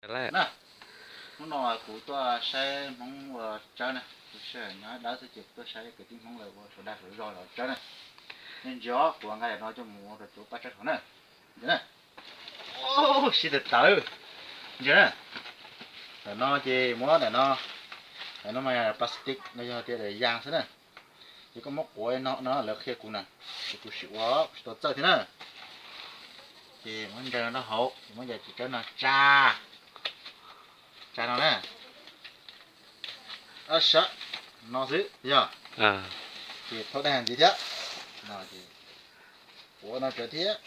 Na, hnub no kuv tuaj saib Hmoob ua tsawb na, kuv sij hawm nyob dawb xwb ces kuv tuaj saib kwv tij Hmoob lawv ua suav dag suav zog los tsawb na. Nej ntsia, kuv nqa daim no coj mus ua rau cov paj tsawb hauv na. Ntsia na. Sib tawv tawv. Ntsia na. Daim no ces muab daim no, daim no mas plastic no yog tias daim yas xwb na. Ces koj muab quav no no lawv qhia kuv na, ces kuv sim ua, kuv tsis tau txawj thiab na. Ces muab ntsaws rau hauv, ces muab cov tsawb no tsa, tsa no na. Ab sab, no xwb yog. Ces thauj daj ntxiv thiab. No ces quav no tsaws thiab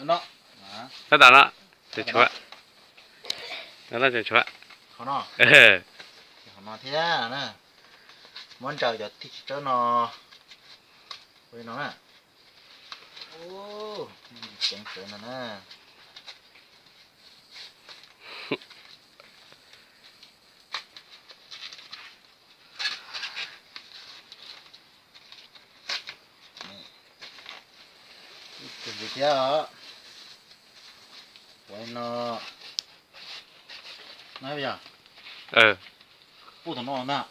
no. Tab tom no, tshuav, tab tom tshuav. Qhov no, qhov no thiab na. Muab ntsaws cov thij tsawb no ua li no na. Ceev tsawv no na. Ib tug ntxiv thiab os. Ua li no, no yog, puj tom no ntag.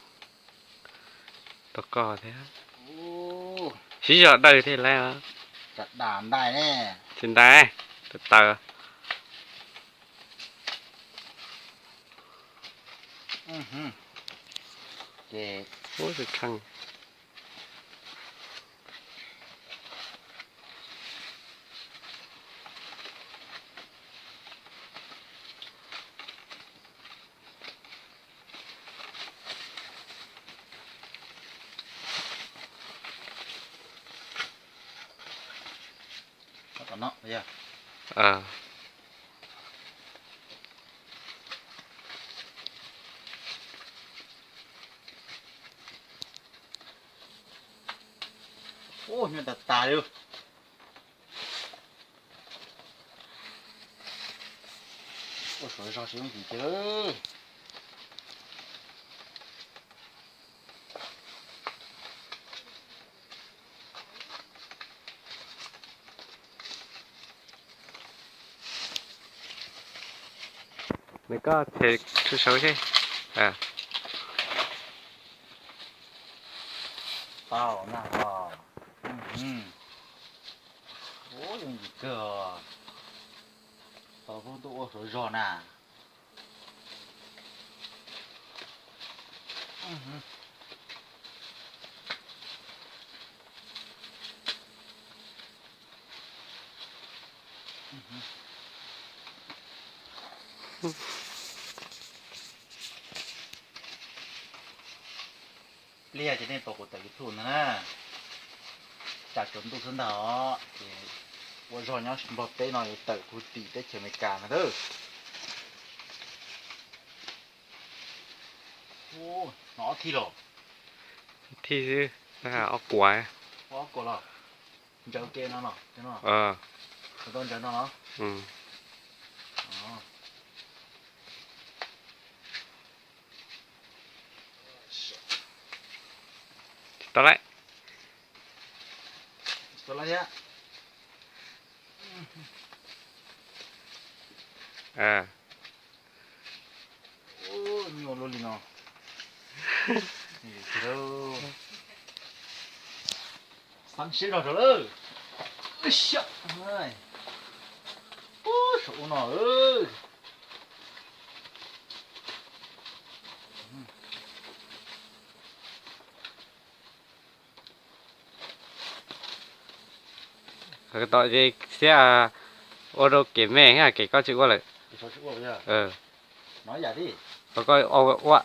Tau koj thiab. Sib zog dawj thiaj laiv. Tsis ntais, tawv tawv. Ces Ua nyuaj tas tas li. Ua suav zog tsis yooj yim kiag lawm. Nws koj them tshua saud seb. Tau na. Ua yooj yim kawg. Tau hlub tuaj ua suav zog na. Pliag ces nej pom kuv tawm YouTube ntag na. Tsam tsaus ntuj xwb ntag os, ces ua zog nyob Nplog teb no yuav tawm kuv tim teb chaws Amelikas ntag. Hnov ob thij los? Thij xwb, ob kuam. Ob kuam los? Ntsaws ke no los? Tau ntsaws no los? Tsis tau lawm. Tsis tau lawm thiab. Nyuaj luaj li no. Xav siab zog rau lawm. Saum ub no. Tom xiab ua rau kev me, kev koj tsis ua lawm. Tau koj ua ua.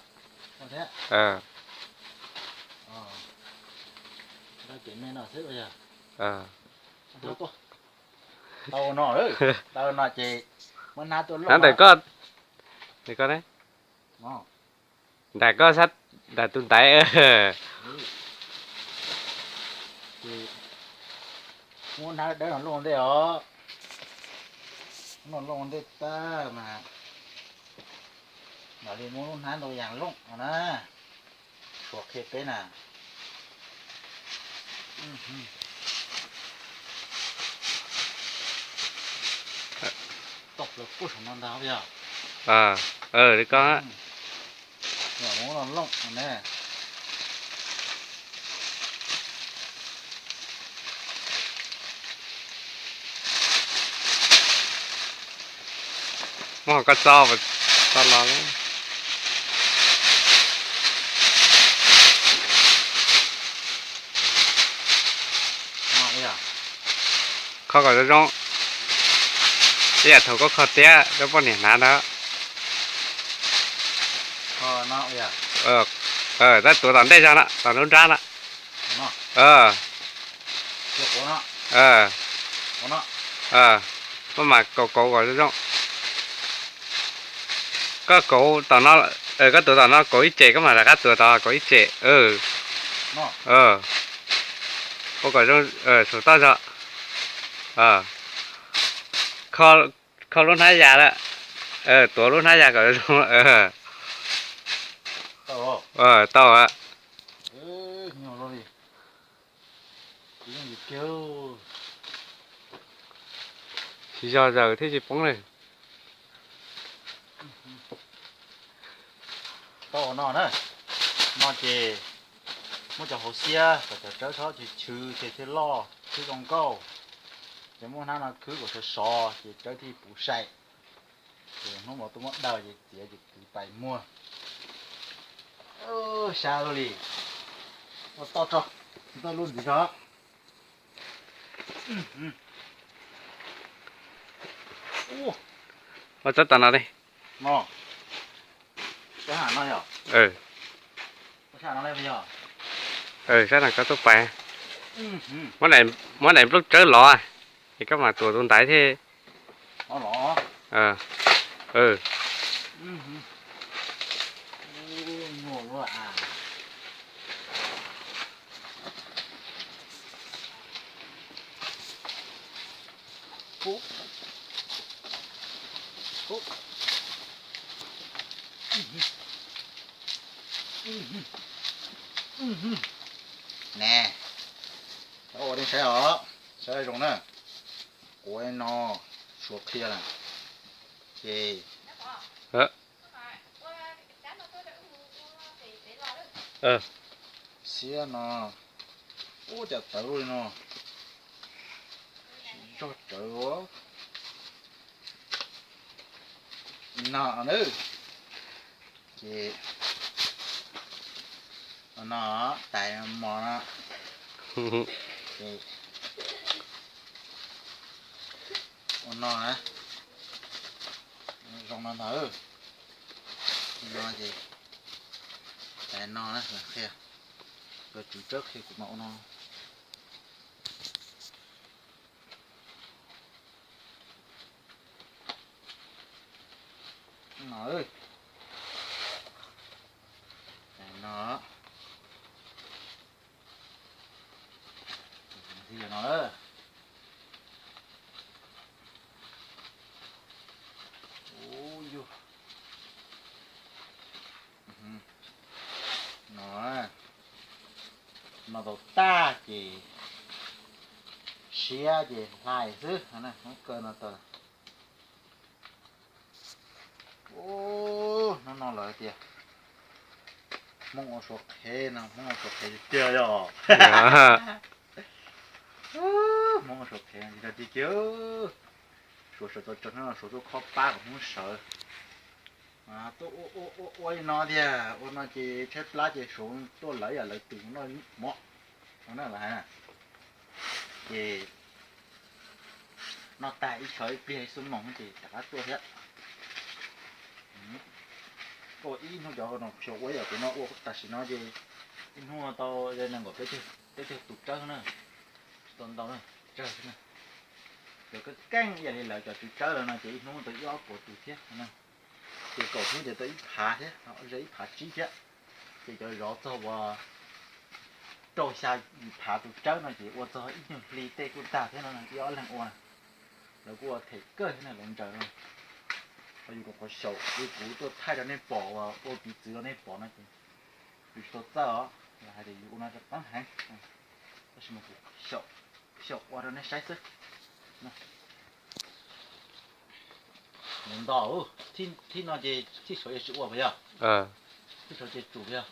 Tau no, tau no ces muab hnab tuaj loj. Ntawm koj, ntawm koj sab, ntawm tus ntaiv. Muab hnab dawb no looj ntej os. Looj ntej tag mas mam li muab lub hnab ntau yas looj no na. Suav qhia peb na. Tau Los kuj saum no ntag yog. Li ko. Los looj ne. Muab hauv koj txo, txo los. Kho kom zoo zoo, ib yam thaum koj kho tiab rau poj niam hnav ntawd. Tab tuav tom ntej zog na, tom lub nrab na. Maj mam kauv kauv kom zoo zoo. Koj kauv tom no, koj tuav tom no kauv ib cem, koj mam rov qab tuav tod kauv ib cem. Ua kom zoo, saum toj zog. Kho lub hnab yas lawm, tuav lub hnab yas kom zoo. Tau. Tsis zog zaws thiab tsis poob li. Tau ua no na, no ces muab cov hauv xiab kom cov tsawb txhob chwv chwv ces thiaj loj khwb zoo nkauj. Ces muab hnab no khwb kom sov sov ces tsawb thiaj puv sai. Ces hnub no tuaj muab daws ces txiav ces kwv tais muag. Sab luaj li. Ua toj tso, toj lub ntxiv tso. Ua tsob tas no li. Sab no koj tuaj pais, muab daim nplooj tsawb lov, es koj mam tuav tus ntaiv thiab. Ne, ua nej saib os, saib zoo na. Kuv no suav qhia lawm, ces xiab no, ua cas tawv li no, tsis zog tsawv. No na, ces no tais mos no, ces ua no na, zoo no ntag. No ces tais no na, qhia, cov tswv tsawb qhia kuv mas ua no. No, no, no, no, no tau tag ces siab ces hlais xwb, kaw no tau. Hnub no lawv tias Hmoob ua suav qhev no, Hmoob ua suav qhev tiag tiag yog. Hmoob ua suav qhev no tsis tau tiag kiag. Suav sawv tau tsees no suav tuaj khob pab kom Hmoob sawv. Tuaj ua ua ua li no tiag, ua no ces tshaib plab ces suav tuaj lawv yam lawv tus noj mov no na lawv hais na. Ces noj tag ib chaw ib pliag ib xuab moos ces rov qab tuaj thiab. Ua ib hnub cov no xyov ua ib yam pem no ua tam sim no ces ib hnub tau nees nkaum peb caug tus tsawb na, tsis tau ntau na, tsawg xwb na. Cov keej keej ib yam li lawv cov tswv tsawb lawm no ces ib hnub tau ib ob puas tus thiab na. Ces kaum hnub ces tau ib phav thiab, ze ib phav tsib thiab. Ces cov zov txog uas rau xya yim phav tus tsawb no ces ua txog ib nyuag hli tej kuj tag thiab no, ib ob leeg ua na. Lawv kuj ua them kawg thiab na lawv ntsaws no. Ho yus kom qhov xyaum li kuv tuaj thaij rau nej pom uas ua piv txwv rau nej pom no ces yus tsis tau txawj os, hais tias yus ua no rau qeeb heev. Tab sis mas kuv xyaum ua rau nej saib xwb. Nto, thib no ces thib saud ces tsis ua puas yog? Thib saud ces tsum yog.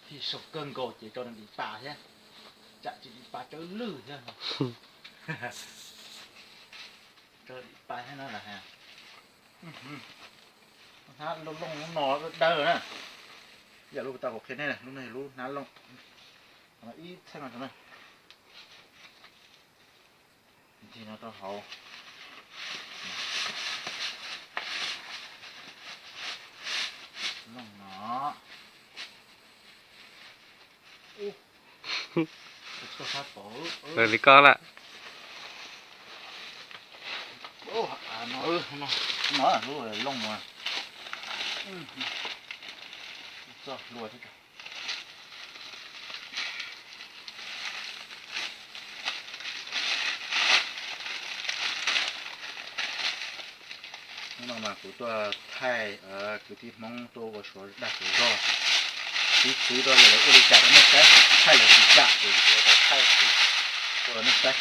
Thib saud kawg nkaus ces tso dim pas thiab, tsam tsis dim pas tsawv lwj thiab. Tsawv dim pas thiab no las. Hnab looj no dawb na. Yam lub tau kuv qhia nej, lub no yog lub hnab looj, ib txheej no na. Ntxig no rau hauv. Looj no. Ua li koj lawm. No, lub looj no. Txoj hlua thiab. Hnub no mas kuv tuaj thaij kwv tij Hmoob tuaj ua suav dag suav zog, piv txwv rau lawv ua li cas rau nej saib, thaij lawv tsis kam ces kuv thaij ua rau nej saib.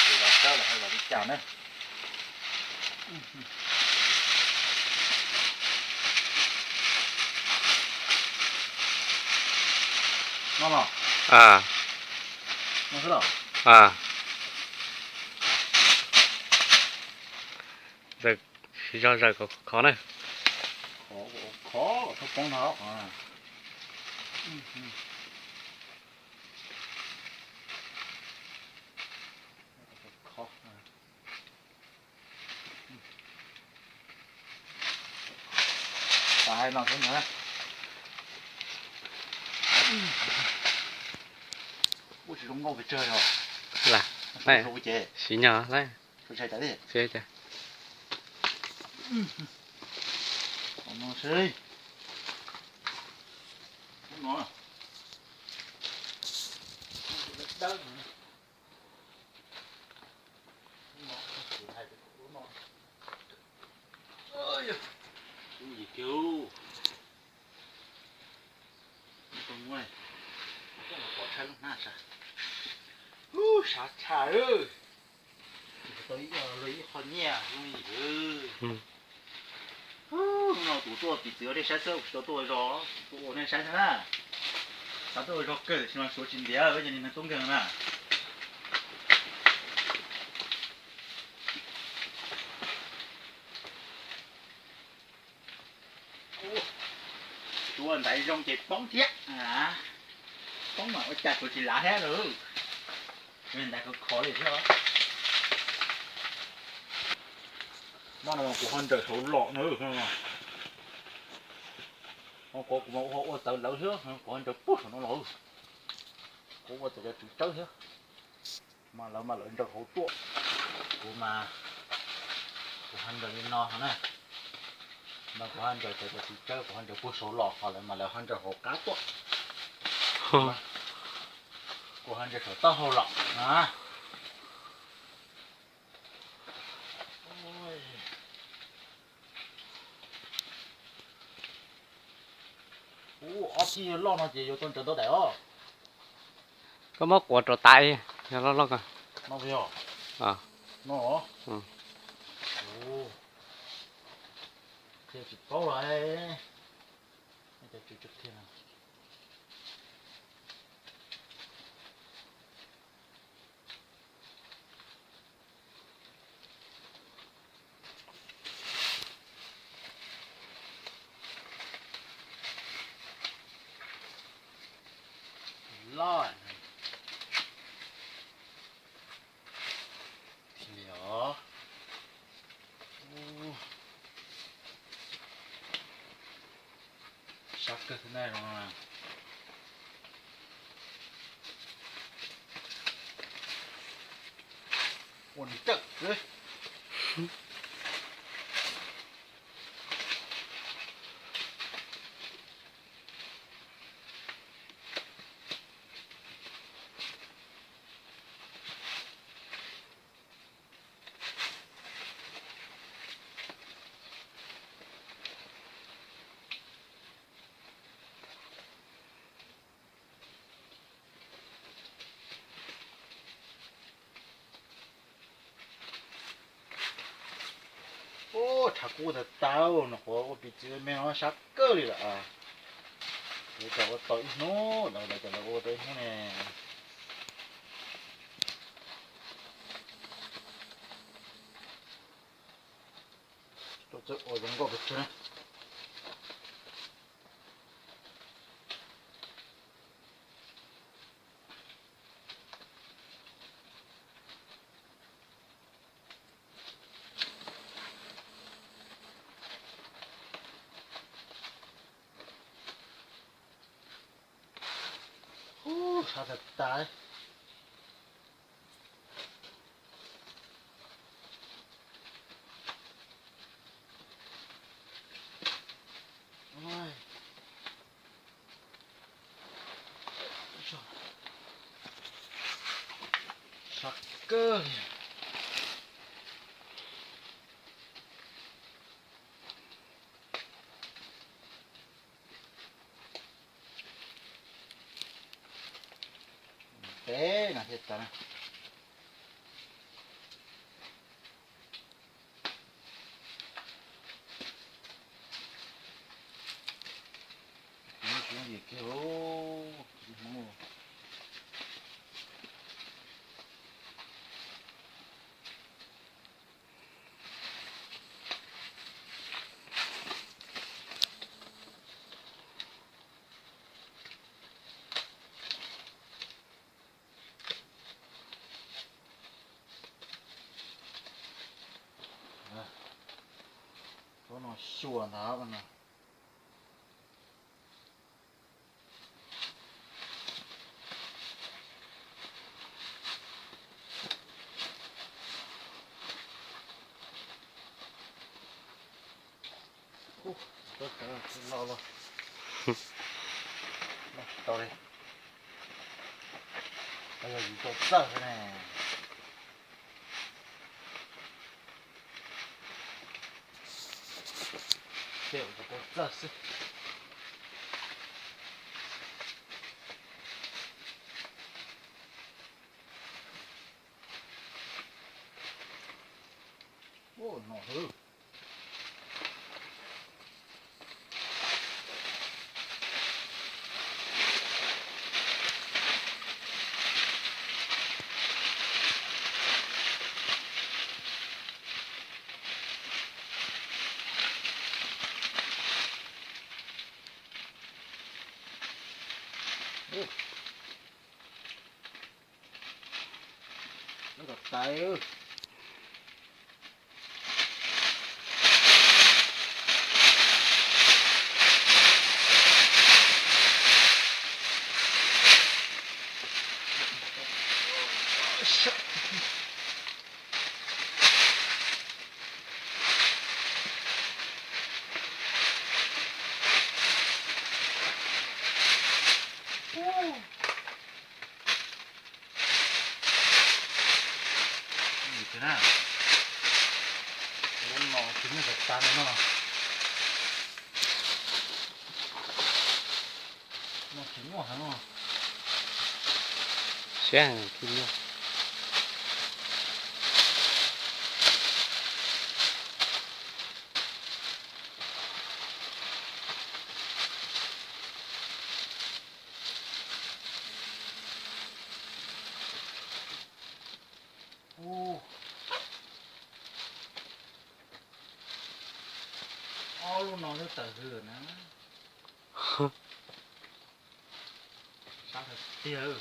Kuv los saib lawv hais los li cas na. Siv zog zaws kom khov na. Khov, khov, khov poob no. Khov. Ua tsis zoo nkauj pes tsawg os. Siv nyog lawm. Ub, sab tshaj, tau ib qho nyiaj zoo li. Hnub no kuv tuaj piv txwv ua nej saib xwb, kuv tsis tau tuaj ua zog, tuaj ua nej saib xwb na. Xav tuaj ua zog kawg, tam sim no suav tsis ntiav, yog li neeg tub nkeeg na. Suav ntaiv zoo ces poob thiab. Poob mas ua cas suav tsis lav thiab lawm. Suav ntaiv khov khov li thiab. Hmo no kuv ho nraws saud los na. Hmo qhuav kuv mas ua txawv lawv thiab, kuv ho nraws puag saum no los. Kuv ua txawv cov tswv tsawb thiab. Mas lawv mas lawv nraws hauv tuaj. Kuv mas kuv ho nraws li no na. Mas kuv ho nraws cov tswv tsawb, kuv ho nraws puag saud los, ho lawv mas lawv ho nraws hauv qab tuaj. Kuv ho nraws saum taub hau los na. Ub, ob txij loj no ces yuav tau nraws ntau daim os. Koj muab quav rau tas, yog loj loj ko. No puas yog? No. Qhia tsis paub los. Cov tswv tswv qhia no. Loj li os. Sab kawg na. Ua nrawm. Qhav kub tas tas, nws qhuav ua piv txwv me no sab kawg li lawm. Lawv cov ua tau ib hnub, lawv cov lawv ua tau ib hnub ne. Tuaj txawj ua zoo nkauj pes tsawg na. Ub, sab tas tas. Sab kawg li. Peb no thiaj tas na. Tsob no xyuas ntag no. Ub, tau los los. Los tsis tau li. Yog yus tau txawj ne. Ces ua tau txawj xwb. Ub, no hwv. Lub kom tais. Lub no tsis muaj tas no. No tsis muaj heev no. Siab heev tsis muaj. Ub, ob lub no twb tawm hws na. Sab tiag.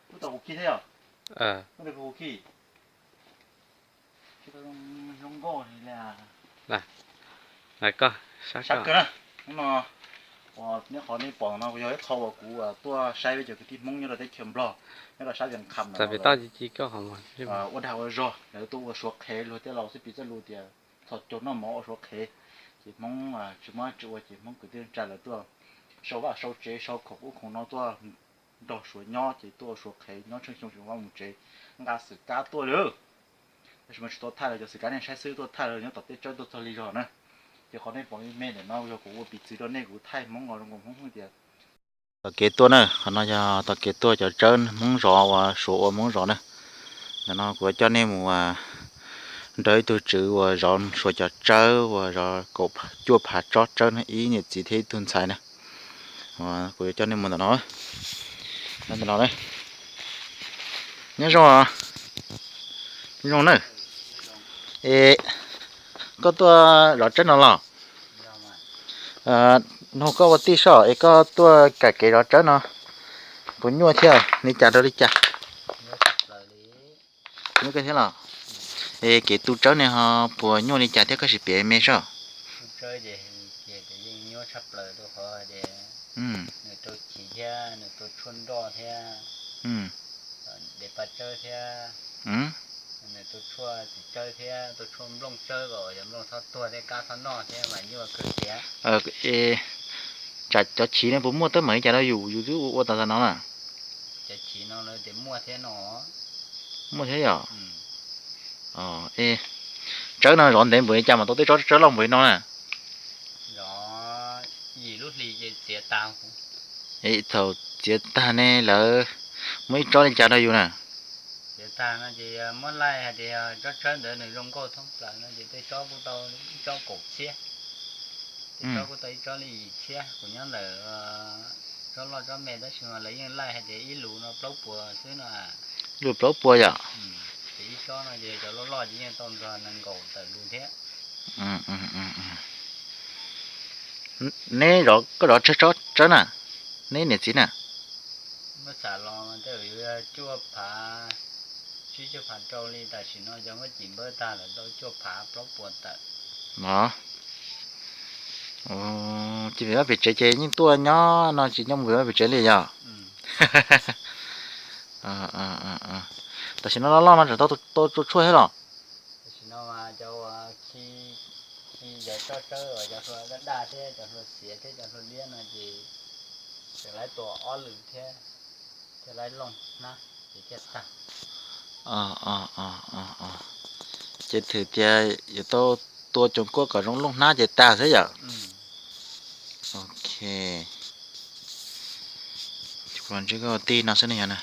Kuv tau kuv khi thiab yom? Kuv tau kuv khi. Zoo nkauj li. Koj sab kawg na. Hnub no uas nej qhov nej pom no yog ib qho uas kuv tuaj saib peb cov kwv tij Hmoob nyob rau teb chaws Nplog, nyob rau sab Vias Kham no, ua dag ua zog, lawv tuaj ua suav qhev, luag tej laus xwb piv txoj lus tias txhos caug noj mov ua suav qhev. Ces Hmoob tsis muaj dab tsi ua ces Hmoob kwv tij neej tsa lawv tuaj sau vaj sau tsev, sau khoom ub khoom no tuaj nrog suav nyob, ces tuaj ua suav qhev nyob tsheej xyoo tsis mus vaj mus tsev, nqa xwm kab tuaj li. Tab sis mas tsis tau thaij los cov xwm kab nej saib xwb, tuaj thaij los nyob tom tej tsawb tuaj txog li zog na. Ces qhov nej pom me me ntawm no yog kuv ua piv txwv rau nej, kuv thaij Hmoob los zoo nkaus Hmoob hwj tias tom kev tuaj na, qhov no yog tom kev tuaj cov tsawb Hmoob zov uas Suav ua Hmoob zov na. Ntawm no kuv yuav coj nej mus nrog ib tug tswv uas zov Suav cov tsawb uas zov kaum cuaj phav tsob tsawb na, ib niam txiv thiab ib tug ntxhais na. Kuv yuav coj nej mus ntawm no, ntawm no na. Nyob zoo, zoo na. Es koj tuaj zov tsawb no los? Nug koj ua tij soj es koj tuaj kam kev zov tsawb no puas nyuaj thiab li cas rau li cas? Nyuaj kawg thiab los? Es kev tu tsawb ne ho puas nyuaj li cas thiab, koj sim piav me soj. Nws rau chiv thiab nws tu tshuaj nroj thiab, dev pa tsawb thiab, nws tu tshuaj txiv tsawb thiab tu tshuaj nplooj tsawb kom cov nplooj txhob tuag thiab kab txhob noj thiab mas nyuaj kawg thiab. Tsam cov chiv ne puas muaj teeb meem li cas rau yus, yus twb ua tas tas no na? Cov chiv no lawv tias muaj thiab no. Muaj thiab yom? Es tsawb no zov ntev npaum li cas mas tau tej tsob tsawb loj npaum li no na? Zov yim lub hlis ces txiav tag. Es thaum txiav tag ne lawv muab ib tsob li cas rau yus na? Txiav tag no ces muab laij hais tias tsob tsawb ntawd nws zoo nkauj thoob plaws no ces tej tsob kuj tau ib tsob kaum txhiab, tej tsob kuj tau ib tsob li yim txhiab. Kuv nyob ntawm tsob loj tsob me tab sis mas lawv yeej laij hais tias ib lus no plaub puas xwb no. Lus plaub puas yom? Ces ib tsob no ces cov loj loj ces yeej tau nrog nees nkaum tawm lus thiab. Neb zov, koj zov tsawg tsob tsawb na, neb niam txiv na? Muab xam los tej zaum yuav cuaj phav, tsib cuaj phav rau li, tam sim no cov muab cim npawb tag lawm tau cuaj phav plaub puas tawm. Ces vim vaj pem tsev ces yeej tuaj nyob no tsis nyob mus vim vaj pem tsev li yom? Tam sim no loj loj no tseem tau tua tshuaj thiab los? Tam sim no mas cov uas khi, khi cov tsob tsawb uas cov hlua daj daj thiab cov hlua xiav thiab cov hlua liab no ces tseem laib tua ob lwm thiab, thiaj laib looj hnab ces thiaj tag. Ces thwm tias yuav tau tua coom kuaj kom zoo looj hnab ces tag xwb yom? Ok. Kuv los ntsib koj tij no xwb ne yog na.